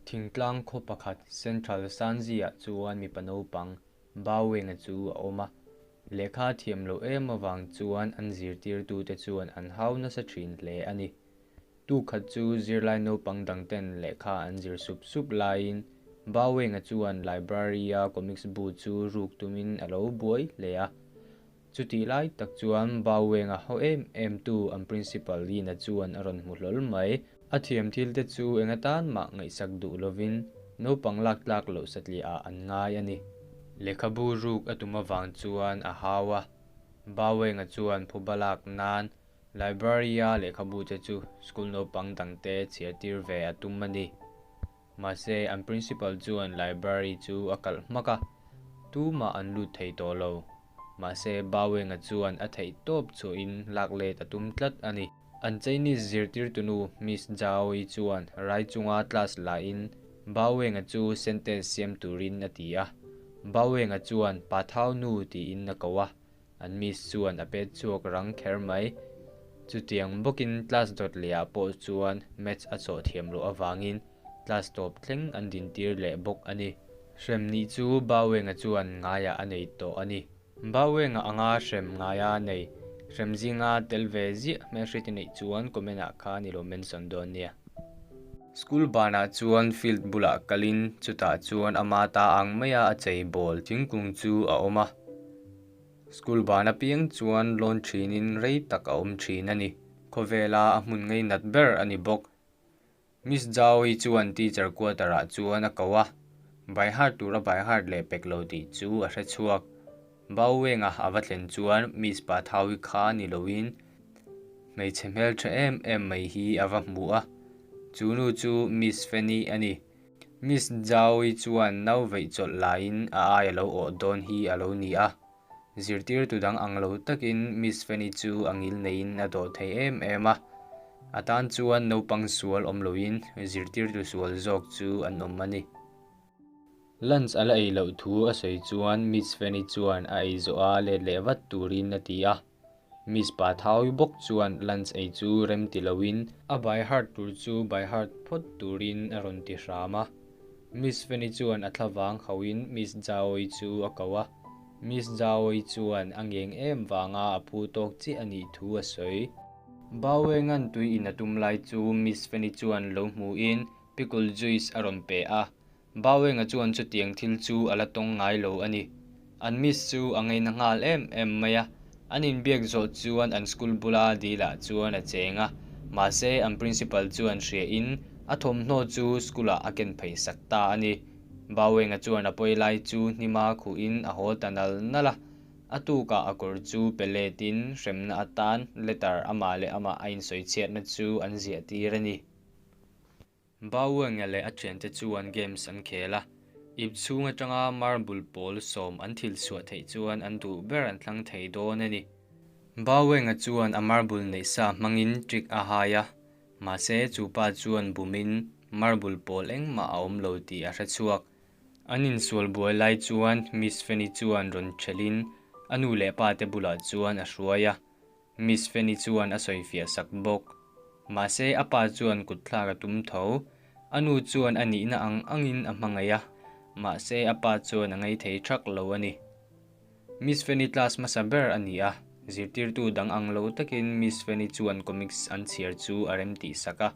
Thingtlang khaw pakhat Central Sanzi-ah chuan mipa naupang Bawenga chu a awm a. Lehkha thiam loh em avang chuan an zirtirtute chuan an hau nasa thin hle a ni. Tukhat chu zirlai naupang dangten lehkha an zir sup sup laiin Bawenga chuan library-a comics bu chu ruk tumin a lo buai hle a. Chutih lai tak chuan Bawenga ho em em tu an Principal Lina chuan a rawn hmu hlawl mai. A thiam thil te chu eng atan mah ngaihsak duh lovin naupang lak tlak loh satliah ah an ngai a ni. Lehkhabu ruk a tum avang chuan a hau a, Bawenga chuan phuba lak nan Library-a lehkhabu te chu school naupang dangte chhiar tir ve a tum a ni. Mahse, an principal chuan library chu a kalh hmak a, tumah an lut thei tawh lo. Mahse, Bawenga chuan a theih tawp chhuahin lak let a tum tlat a ni. An Chinese zirtirtunu Miss Zhao-i chuan rai chunga class lahin Bawenga chu sentence siam turin a ti a. Bawenga chuan Pa Thau nu tiin a ko a, An miss chuan a pet chhuak rang kher mai. Chutiang bawkin class dawt lehah pawh chuan maths a chawh thiam loh avangin class tawp thleng an dintir leh bawk a ni. Hrem nih chu Bawenga chuan ngaiah a nei tawh a ni. Bawenga anga hrem ngaia nei hrem zinga tel ve ziah hmelhriat i neih chuan comment ah khan i lo mention dawn nia. School banah chuan field bulah kalin chutah chuan ama ta ang maia a chei bawl thingkung chu a awm a. School ban apiang chuan lawn thinin rei tak a awm thin a ni. Khawvela a hmun ngei nat ber a ni bawk. Miss Zhao hi chuan teacher quarter ah chuan a ko a, by heart tura by heart leh pek lo tih chu a hre chhuak. Bao Wenga a va thlen chuan Miss Pa Thaui kha ni loin hmeichhe hmeltha em em mai hi a va hmu a, chu nu chu Miss Fanny a ni. Miss Zhao-i chuan nau veih chawlh laiin a ai a lo awh dawn hi a lo ni a. Zirtirtu dang ang lo takin Miss Fanny chu a ngil neiin a dawh thei em em a. A tan chuan naupang sual awm loin zirtirtu sual zawk chu an awm a ni. Lunch a la ei loh thu a sawi chuan Miss Fanny chuan a ei zawh a let leh vat turin a ti a. Miss Pa Thaui bawk chuan lunch ei chu rem ti loin a by heart tur chu by heart phawt turin a rawn ti hram a. Miss Fanny chuan a thlavang hauhin Miss Zhaoi chu a ko a. Miss Zhaoi chuan a ngeng em vanga a phu tawk chiah a nih thu a sawi. Bawenga'n tui in a tum lai chu Miss Fanny chuan lo hmuin pickle juice a rawn pe a. Bawenga chuan chutiang thil chu a la tawng ngai lo a ni. An miss chu a ngaina nghal em em mai a, an inbiak zawh chuan an school bula dilah chuan a cheng a, mahse an principal chuan hriain a thawmhnaw chu school ah a ken phei sak ta a ni. Bawenga chuan a pawi lai chu hnima khuhin a haw ta nal nal a, a tukah a kawr chu pe letin hremna atan letter amah leh amah a insawichhiatna chu an ziah tir a ni. Bauenga leh a thiante chuan games an khel a, ip chhung atanga marble pawl sawm an thil chhuah theih chuan an duh ber an thlang thei dawn a ni. Bauenga chuan a marble neih sa hmangin trick a hai a, mahse chu pa chuan bumin marble pawl engmah a awm lo tih a hre chhuak. An insual buai lai chuan Miss Fanny chuan rawn thelhin a nu leh pa te bulah chuan a hruai a. Miss Fanny chuan a sawifiah sak bawk. Mahse, a pa chuan kut thlak a tum tho. A nu chuan a nihna ang angin a hmangaih a, mahse a pa chuan a ngaithei thak lo a ni. Miss Fanny class hmasa ber a ni a, zirtirtu dang ang lo takin Miss Fanny chuan comics an chhiar chu a rem tih sak a,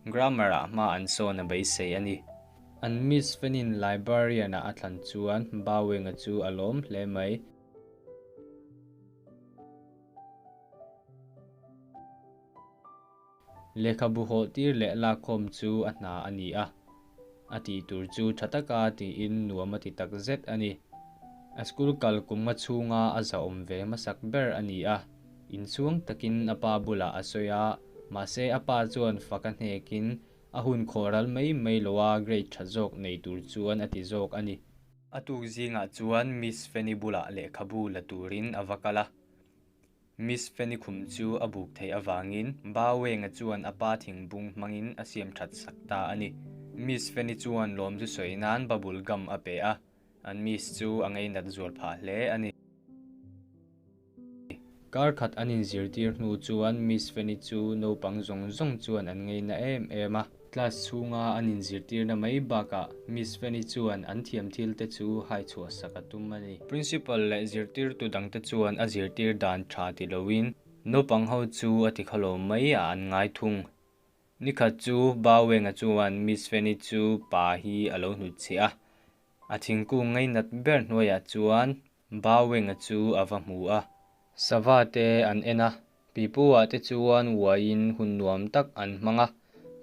grammar ah hma an sawn a beisei a ni. An Miss Fanny-in librarian-ah a thlan chuan Bawenga chu a lawm hle mai. Lehkhabu hawh tir leh lakkhawm chu a hna a ni a, a tih tur chu tha taka tiin nuam a ti tak zet a ni. A school kal kum nga chhunga a zahawm ve hmasak ber a ni a, inchhuang takin a pa bulah a sawi a, mahse a pa chuan fak a hnekin a hun khawh ral mai mai loa grade tha zawk nei tur chuan a ti zawk a ni. A tuk zingah chuan Miss Fanny bulah lehkhabu la turin a va kal a. Miss Fanny khum chu a buk theih avangin Ba Wenga chuan a pa thingbung hmangin a siam that sak ta a ni. Miss Fanny chuan lawm chu sawi nan bubble gum a pe a, an Miss chu a ngeinat zual phah hle a ni. Kar khat an inzirtir hnu chuan Miss Fanny chu naupang zawng zawng chuan an ngeina em em a. Class chhunga an inzirtirna mai bakah Miss Fanny chuan an thiam thil te chu hai chhuah sak a tum a ni. Principal leh zirtirtu dangte chuan a zirtir dan tha ti loin naupang ho chu a ti khawlo mai ah an ngai thung. Nikhat chu Bawenga chuan Miss Fanny chu pa hi a lo hnutchhiah a, a thingkung ngainat ber hnuaiah chuan Bawenga chu a va hmu a. Sava te an en a, Pipu-ah te chuan uaiin hun nuam tak an hmang a.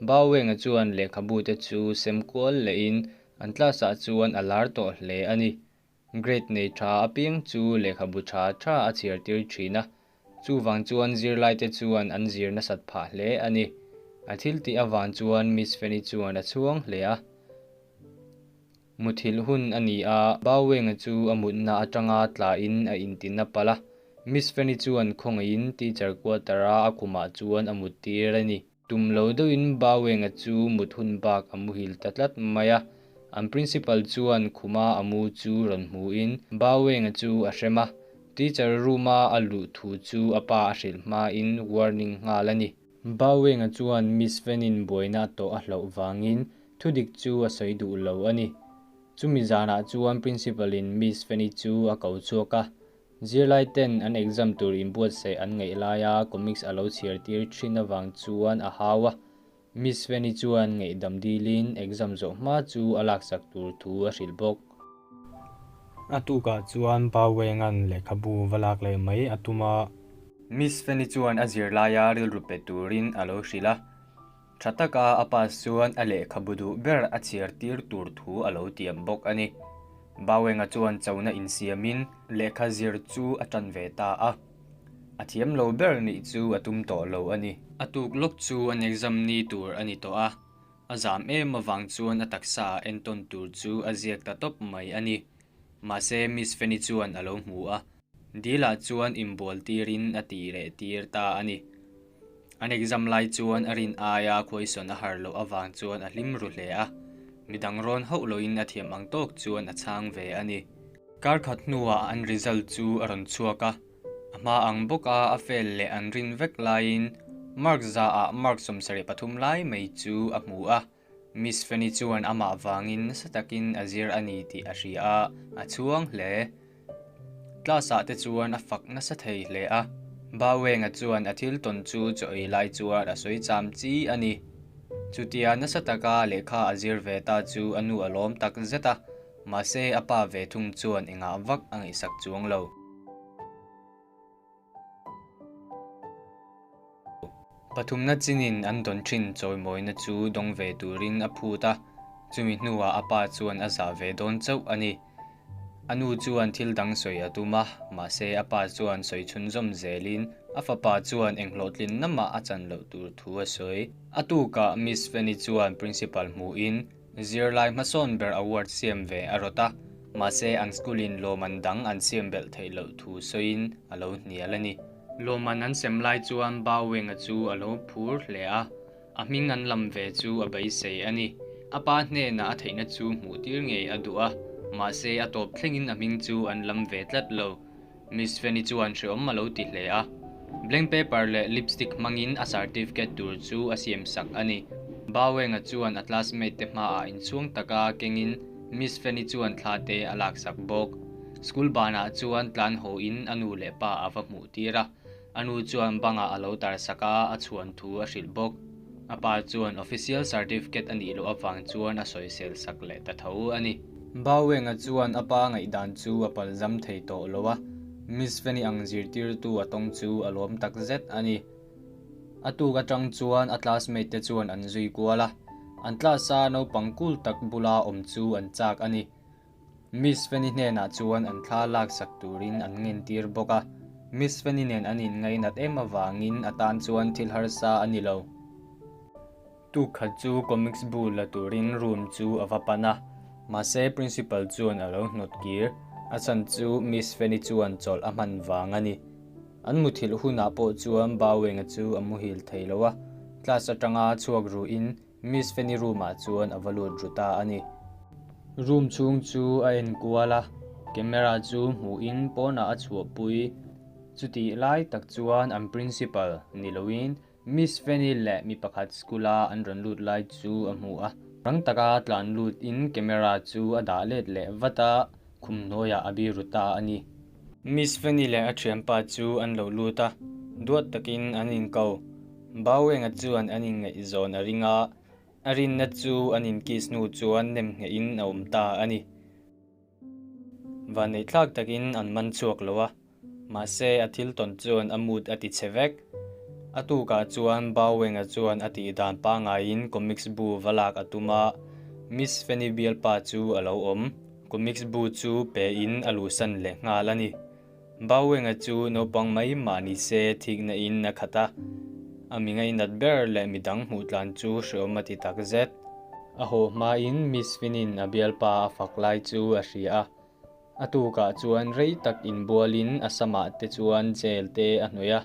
Bawenga chuan lehkhabu te chu sem kual lehin an class-ah chuan a lar tawh hle a ni. Grade nei tha apiang chu lehkhabu tha tha a chhiar tir thin a, chuvang chuan zirlaite chuan an zir nasat phah hle a ni. A thil tih avang chuan Miss Fanny chuan a chhuang hle a. Muthilh hun a ni a, Bawenga chu a mutna atanga tlain a intina palh a. Miss Fanny chuan khawngaihin teacher quarter-a a khumah chuan a muttir a ni. Tum lo deuhin Bawenga chu mut hun bak a muhil ta tlat mai a. An principal chuan khuma a mu chu rawn hmuhin Bawenga chu a hrem a. Teacher room-a a luh thu chu a pa a hrilh hmain warning nghal a ni. Bawenga chuan Miss Fanny-in buaina a tawh a hlauh vangin thudik chu a sawi duh lo a ni. Chumi zanah chuan Principal-in Miss Fanny chu a ko chhuak a, zirlai ten an exam tur inbuatsaih an ngaih laia comics a lo chhiar tir thin avang chuan a hau a. Miss Fanny chuan ngaihdam dilin exam zawh hma chu a laksak tur thu a hrilh bawk. A tukah chuan Bawenga'n lehkhabu va lak leh mai a tum a. Miss Fanny chuan a zirlaia rilru pe turin a lo hrilh a. Tha taka a pass chuan a lehkhabu duh ber a chhiar tir tur thu a lo tiam bawk a ni. Bawenga chuan chona insiamin lehkha zir chu a tan ve ta a. A thiam lo ber nih chu a tum tawh lo a ni. A tuk lawk chu an exam ni tur a ni tawh a. A zam em avang chuan a taksa ah entawn tur chu a ziak ta tawp mai a ni. Mahse Miss Fanny chuan a lo hmu a, dil ah chuan inbual tirin a tih leh tir ta a ni. An exam lai chuan a rin aia khuaisawn a har loh avang chuan a hlim ru hle a, midang rawn hauh loin a thiam ang tawk chuan a chhang ve a ni. Kar khat hnuah an result chu a rawn chhuak a, A hma ang bawka a fail leh an rin vek laiin mark zaah mark 73 lai mai chu a hmu a. Miss Fanny chuan amah vangin nasa takin a zir a ni tih a hria a, a chhuang hle. Class ah te chuan a fak nasa thei hle a. Bawenga chuan a thil tawn chu chaw ei lai chuan a sawi cham chi a ni. Chutia nasa taka lehkha a zir ve ta chu a nu a lawm tak zet a, mahse a pa ve thung chuan engah vak a ngaihsak chuang lo. Pathumna chinin an dawn thin chawimawina chu dawng ve turin a phut a, chumi hnuah a pa chuan a zah ve dawn chauh a ni. A nu chuan thil dang sawi a tum a, mahse a pa chuan sawi chhunzawm zelin a fapa chuan eng hlawhtlinna mah a chan loh tur thu a sawi. A tukah Miss Fanny chuan Principal hmuhin Zirlai hmasawn ber award siam ve a rawt a, mahse an school in lawmman dang an siam belh theih loh thu sawiin a lo hnial a ni. Lawmman an sem lai chuan Bawenga chu a lo phur hle a, a hming an lam ve chu a beisei a ni. A pa hnenah a theihna chu hmuh tir ngei a duh a, mahse a tawp thlengin a hming chu an lam ve tlat lo. Miss Fanny chuan hreawm a lo ti hle a. Blank paper leh lipstick hmangin a certificate tur chu a siam sak a ni. Bawenga chuan a classmate te hmaah inchhuang taka kengin Miss Fanny chuan thla te a laksak bawk. School banah chuan tlan hawiin a nu leh pa a va hmuh tir a. A nu chuan bangah a lo tar sak a, a chhuan thu a hrilh bawk. A pa chuan official certificate a nih loh avang chuan a sawisel sak leh ta tho a ni. Bawenga chuan a pa ngaihdan chu a palzam thei tawh lo a, Miss Fanny ang zirtirtu a tawng chu a lawm tak zet a ni. A tuk atang chuan a classmate te chuan an zui kual a, an class-a naupang cool tak bula awm chu an chak a ni. Miss Fanny hnenah chuan an thla laksak turin an ngentir bawk a, Miss Fanny nen an inngainat em avangin a tan chuan thil harsa a ni lo. Tuk khat chu comics bu la turin room chu a va pan a, mahse principal chuan a lo hnawt kir, a chhan chu Miss Fanny chuan chawlh a hman vang a ni. An muthilh hunah pawh chuan Bawenga chu a muhil thei lo a, class atanga chhuak ruhin Miss Fanny room ah chuan a va lut ru ta a ni. Room chhung chu a en kual a, camera chu hmuhin pawnah a chhuahpui. Chutih lai tak chuan an principal ni loin. Miss Fanny leh mi pakhat school a an rawn lut lai chu a hmu a. Rang taka tlan lut in camera chu a dah let leh vat a, khum hnuaiah a biru ta a ni. Miss Fanny leh a thianpa chu an lo lut a, duat takin an inko. Bauenga chuan an inngaihzawn a ring a, a rinna chu an inkiss hnu chuan nemnghehin a awm ta a ni. Vanneihthlak takin an man chhuak lo a, mahse a thil tawn chuan a mood a ti chhe vek. A tukah chuan Bauenga chuan a tih dan pangaiin comics bu va lak a tum a, Miss Fanny bialpa chu a lo awm. Comics bu chu pe in a luhsan leh nghal a ni. Bauenga chu naupang mai mah ni se thikna in a khat a, a mi ngainat ber leh midang hmuh tlan chu hreawm a ti tak zet. A haw hmain Miss Finin a bialpa a fak lai chu a hria a, a tukah chuan rei tak inbualin a samah te chuan gel te a hnawih a,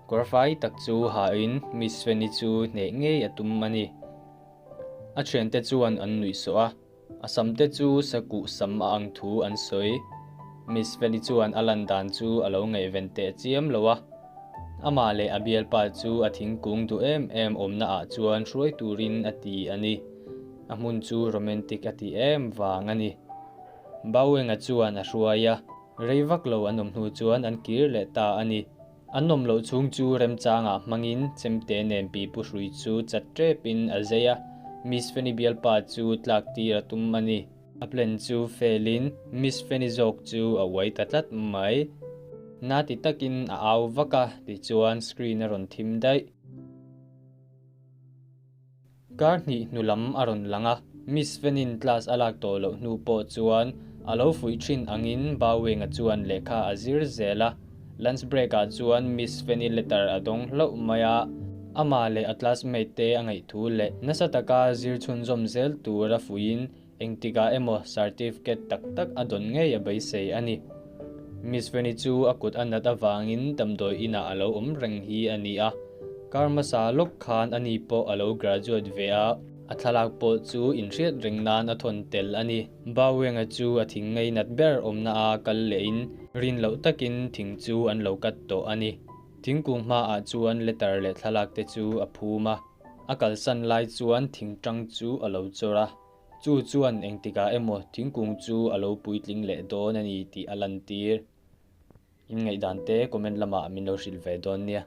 kawr fai tak chu hain Miss Fini chu hneh ngei a tum a ni. A thiante chuan an nuihsawh a. A sam te chu sakuh sam a ang thu an sawi. Miss Feli chuan a lan dan chu a lo ngaihven teh chiam lo a. Amah leh a bialpa chu a thingkung duh em em awmna ah chuan hruai turin a ti a ni. A hmun chu romantic a ti em vang a ni. Bauenga chuan a hruai a, rei vak lo an awm hnu chuan an kir leh ta a ni. An awm loh chhung chu remchangah hmangin chemte nen pipu hrui chu chat tepin a zei a, Miss Fanny bialpa chu tlak tir a tum a ni. A plan chu fail-in Miss Fanny zawk chu a uai ta tlat mai. Na ti takin a au vak a, tichuan screen a rawn thim daih. Kar hnih hnu lam a rawn lang a, Miss Fenin class a lak tawh loh hnu pawh chuan a lo fuih thin angin Bawenga chuan lehkha a zir zel a. Lunch break ah chuan Miss Feni letter a dawng hlauh mai a, amah leh a classmate te a ngaih thu leh nasa taka zir chhunzawm zel tur a fuihin Engtikah emaw certificate tak tak a dawn ngei a beisei a ni. Miss Veni chu a kut a nat avangin damdawi inah a lo awm reng hi a ni a. Kar hmasa lawk khan ani pawh a lo graduate ve a, a thlalak pawh chu inhriat reng nan a thawn tel a ni. Bawenga chu a thing ngei nat ber awmna a kal lehin rin loh takin thing chu an lo cut tawh a ni. Thingkung hmaah chuan letter leh thlalak te chu a phum a. A kalsan lai chuan thingtang chu a lo chawr a, chu chuan engtikah emaw thingkung chu a lo puitling leh dawn a ni tih a lantir. In ngaihdan te comment lamah min lo hrilh ve dawn nia.